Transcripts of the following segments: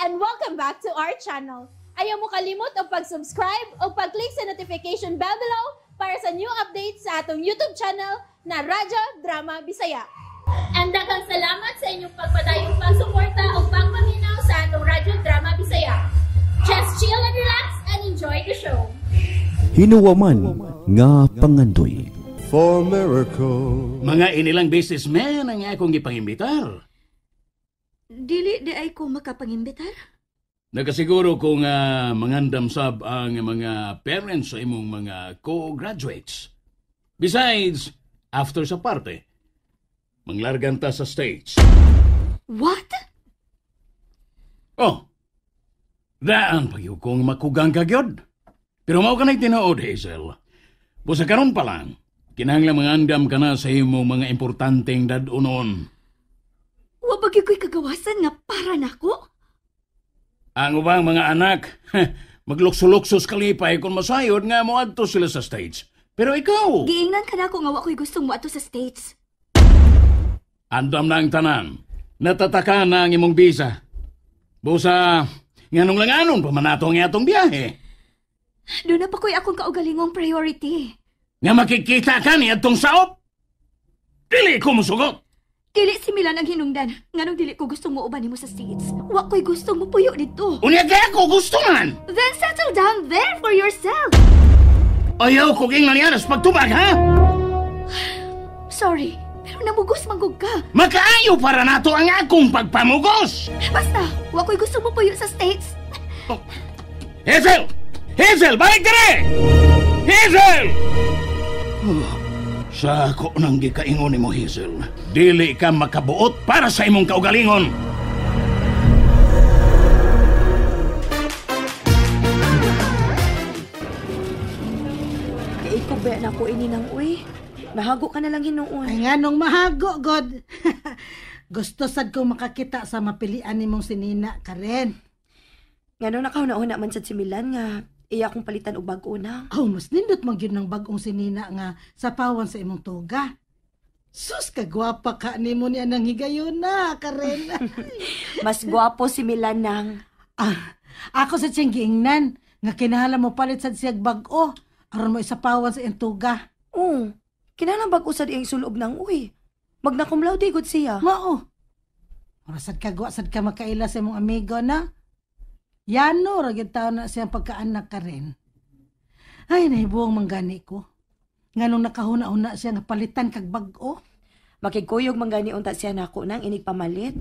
And welcome back to our channel. Ayaw mo kalimot og pag-subscribe o pag-click sa notification bell below para sa new updates sa atong YouTube channel na Radyo Drama Bisaya. And daghang salamat sa inyong pagpadayong pagsuporta o pagpaminaw sa atong Radyo Drama Bisaya. Just chill and relax and enjoy the show. Hinuwaman nga pangandoy. For miracle. Mga inilang businessman ang akong gipangimbitar. Dili di ay ko makapangimbitar? Nakasiguro kung mangandam sab ang mga parents sa imong mga co-graduates. Besides, after sa parte, manglargan ta sa States. What? Oh, daan pa gyud kong makugang ka gyud. Pero mao ka na'y tinuod, Hazel. Busa karon pa lang, kinahanglan mangandam ka na sa imong mga importanteng dad-unon. Wa ba gyud ko'y kagawasan nga para nako? Ang ubang mga anak, maglukso-luksos kalipay kung masayod nga moadto sila sa States. Pero ikaw, Giingnan ka nako nga wa ko'y gustong moadto sa States. Andam na ang tanan. Natataka na ang imong visa. Busa, nganong langanon pa man nato ang atong biyahe. Doon na pa ko'y akong kaugalingong priority. Nga makikita ka ni atong saop. Dili ko musugot. Dili si Milan ang hinungdan. Nganong dili ko gustong muuban nimo sa States. Wa ko'y gustong mupuyo dito. Unya kay ako gusto man. Then settle down there for yourself. Ayaw ko ging nanyaras pagtubag, ha? Sorry, pero namugos manggug ka. Makaayo para nato ang akong pagpamugos. Basta, wa ko'y gustong mupuyo sa States. Oh. Hazel! Hazel, balik dire! Hazel! Oh, sa ako nang gikaingon nimo, Hazel. Dili ka makabuot para sa imong kaugalingon. Kay ko ba na ko ini nang uy. Nahago ka na lang hinuon. Ay nga nung mahago, God. Gusto sad ko makakita sa mapilian nimong sinina, Karen. Nganong nakahuna-huna man sad si Milan nga iya akong palitan og bag-o na. Oh, mas nindot man gyud ng bag-ong sinina nga sapawan sa imong toga. Sus, kagwapa ka nimo niya nang higayon na, Karen. Mas gwapo si Milan nang. Ah, ako sa siyang giingnan nga kinahanglan mo palit sad siyag bag-o aron mo isapawan sa iyang toga. Oo, kinahanglan bag-o sad iyang sulob nang uy. Magna cum laude gud siya. Mao. Ora sad kagwa sad ka makaila sa imong amigo na. Yano, ra gyud taon na siyang pagkaanak ka rin. Ay, nahibuong manggani ko. Nganong nakahuna-huna siya nga palitan kag bag-o. Makigkuyog manggani unta siya nako nang inig pamalit.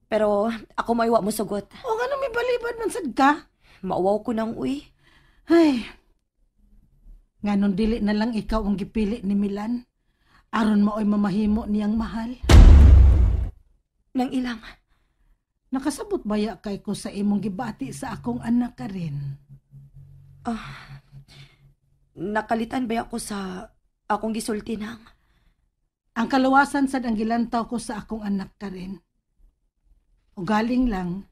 Pero ako may wa mo sugot. O nga may balibad man sad ka? Mauwaw ko nang uy. Ay, nganong dili na lang ikaw ang gipili ni Milan. Aron maoy mamahimo niyang mahal. Nang ilang. Nakasabot baya kay ko sa imong gibati sa akong anak ka rin? Ah, nakalitan baya ko sa akong gisulti nang? Ang kaluwasan sad ang gilantaw ko sa akong anak ka rin. O galing lang,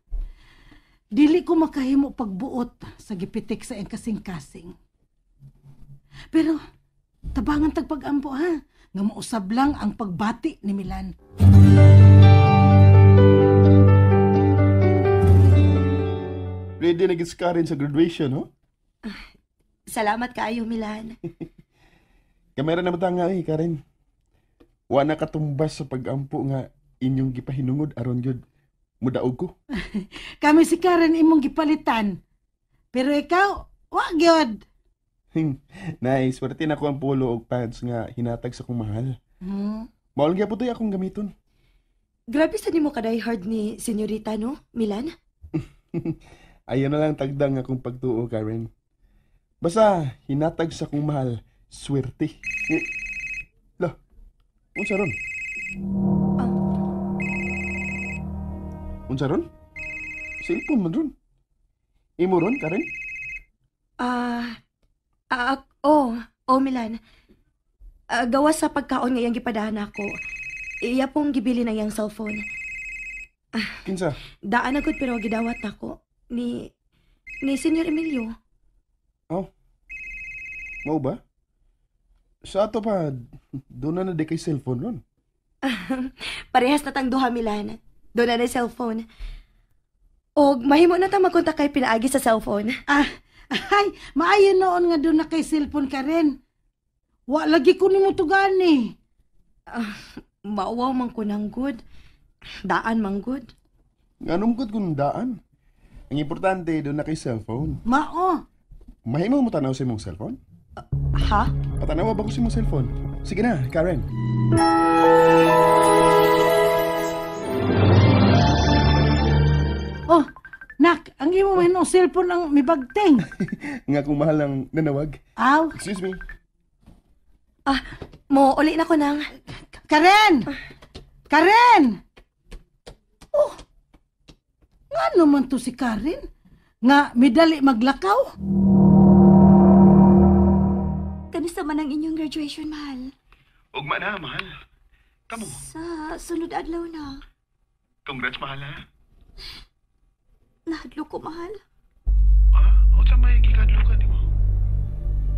dili ko makahimo pagbuot sa gipitik sa iyang kasing-kasing. Pero tabangan tag pag-ampo ha, nga mausab lang ang pagbati ni Milan. Ready na gid si Karen sa graduation, ho? Salamat kaayo, Milan. Kamera na bata nga eh, Karen. Wa na katumbas sa pag-ampo nga inyong gipahinungod aron gyud mudaog ko. Kami si Karen imong gipalitan. Pero ikaw, wa gyud. Nice, swerte na ko ang polo og pants nga hinatag sa akong mahal. Mao lang gyapon to'y akong gamiton. Grabe sa nimo ka die hard ni senyorita, no, Milan? Ayaw na lang tagdang akong pagtuo, Karen. Basta, hinatag sa akong mahal, swerte. La, unsa ron? Unsa ron? Cellphone man ron. Imo ron, Karen? Oh, Milan. Gawas sa pagkaon ngayang gipadahan ako. Iya pong gibili na iyang cellphone. Kinsa? Daan na gud pero gidawat nako ni Senyor Emilio. Oh. Mao ba? Sa ato pa, doon na di kay cellphone ron. Parehas na tang duha, Milan. Doon na na cellphone. Og mahimo na ta magkontak kay pinaagi sa cellphone. Ah, ay, maayo noon nga doon na kay cellphone ka rin. Wa lagi ko nimo tugani. Mauwaw man ko nang good. Daan man good. Nganong gud kung daan? Ang importante doon na kay cellphone. Mao. Mahimo mo tanaw sa imong cellphone? Ha? Patanawa ba ko sa imong cellphone? Sige na, Karen. Oh, nak, ang imo man ang cellphone ang mibagting. Nga kung mahal ang nanawag. Aw, Excuse me. Ah, mo uli na ko nang. Karen! Karen! Oh, nga naman to si Karen? Nga midali maglakaw? Kamusta man ang inyong graduation, mahal? Ugma na, mahal. Kamo. Sa sunod adlaw na. Congrats, mahal ha. Nahadlok ko, mahal. Ah, unsa may gikadlukan nimo?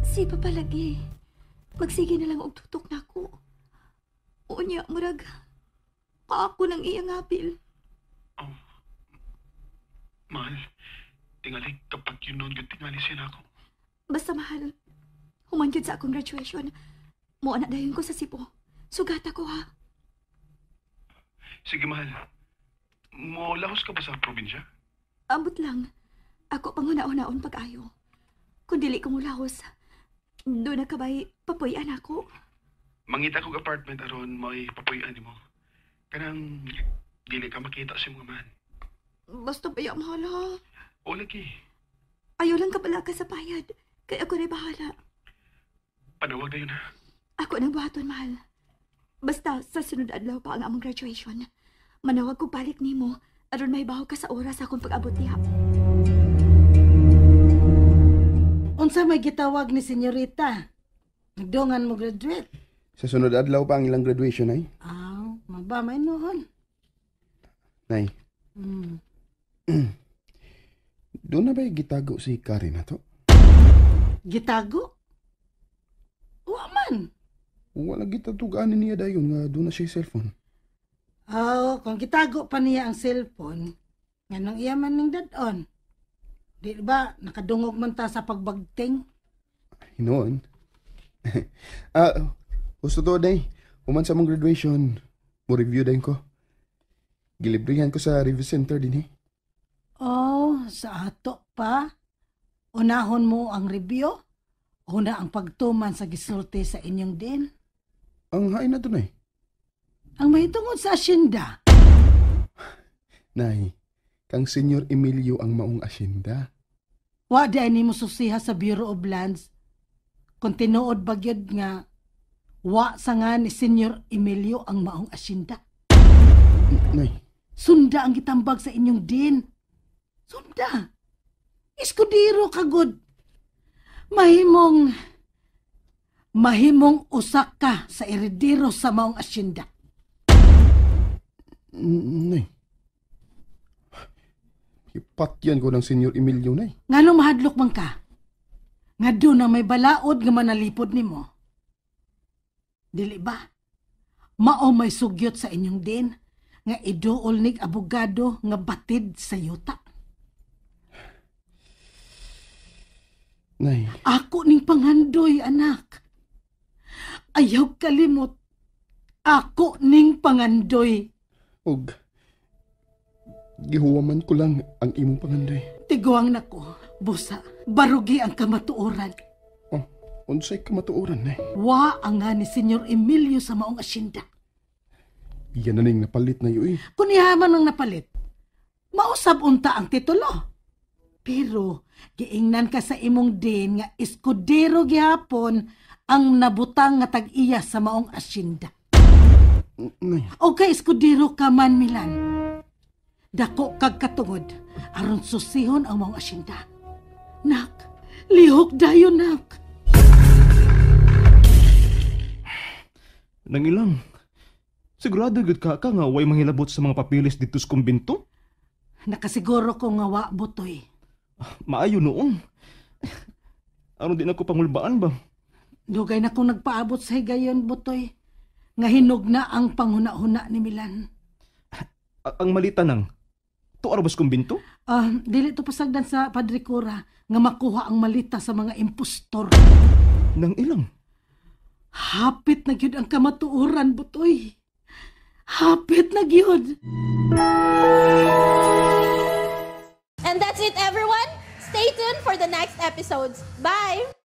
Si Papa lagi. Magsige na lang og tutok nako. Unya, murag, paako ng iyang apil. Oh. Mahal, tingali kapag yun noon yun tingali siya nako. Basta mahal, human gyud sa akong graduation. Mo na dayon ko sa Cebu. Sugata ko ha. Sige mahal, mo lahos ka ba sa probinsya? Ambot lang. Ako panguna-unaon pag-ayo. Kung dili ko mulahos, doon na kabay papuy-an ako. Mangita kog apartment aron mo'y papuy-an nimo. Kanang dili ka makita sa imong amahan. Basta baya mahal ha. O lagi, Ayaw lang kabala ka sa bayad. Kaya ako na'y bahala. panawag na yun ha. Ako nang buhaton, mahal. Basta sa sunod adlaw pa ang among graduation. Manawag ko balik nimo aron mahibaw ka sa oras akong pag-abot diha. Unsa may gitawag ni senyorita? Nagdungan mo graduate. Sa sunod adlaw pa ang ilang graduation ay. Aw, maba may noon. Nay. Doon na ba'y gitago si Karen na to? Gitago? Wa man. Wala gitatugaan niya dayon nga doon na siya cellphone. Aw, kung gitago pa niya ang cellphone, nganong iya man ning dad-on. Di ba nakadungog man ta sa pagbagting? Hinoon. Ah, gusto to day. Human sa mong graduation, mo review din ko. Gilibrihan ko sa review center din eh. Oh, sa ato pa. Unahon mo ang review. Una ang pagtuman sa gisulti sa inyong din. Ang hain na to, Nay. Ang mahitungod sa asyenda. Nay, kang Senyor Emilio ang maong asyenda. Wa di ay nimo susiha sa Bureau of Lands. Kung tinuod ba gyud nga wa sa nga ni Senyor Emilio ang maong asyenda. Nay, Sunda ang gitambag sa inyong din. Sunda. Eskudero kagod. Mahimong usak ka sa eredero sa maong asyenda. Nay. Ipatyan ko ng Senyor Emilio, Nay. Ngano mahadlok man ka? Nga doon na may balaod nga manalipod nimo. Dili ba? Mao may sugyot sa inyong din nga iduol nig abogado nga batid sa yuta. Nay, Ako ning panghandoy, anak. Ayaw kalimot. Ako ning pangandoy. Og gihuwaman ko lang ang imong pangandoy. Tiguang nako, busa, barugi ang kamatuoran. Oh, unsay kamatuoran, Nay? Wa ang nga ni Senyor Emilio sa maong asyenda. Iyan na ning napalit na yu eh. Kung ihaman ang napalit, mausab unta ang titulo. Pero giingnan ka sa imong din nga eskudero gihapon ang nabutang nga tag-iya sa maong asyenda. Nay, O kay eskudero ka man, Milan. Dako kag katungod aron susihon ang maong asyenda. Nak, lihok dayon, nak. Nangilang. Sigurado gyud ka nga way manghilabot sa mga papilis dito sa kumbinto? Nakasiguro ko nga wa butoy. Maayo noon. Aron di na ko pangulbaan ba? Dugay na kong nagpaabot sa higayon, butoy. Nga hinog na ang panghuna-huna ni Milan. Ang malita nang. Tuwa ra ba sa kumbinto? Ah, dili to pasagdan sa Padre Cura nga makuha ang malita sa mga impostor. Nang ilang? Hapit na gyud ang kamatuoran, Butoy. Hapit na gyud. And that's it, everyone. Stay tuned for the next episodes. Bye!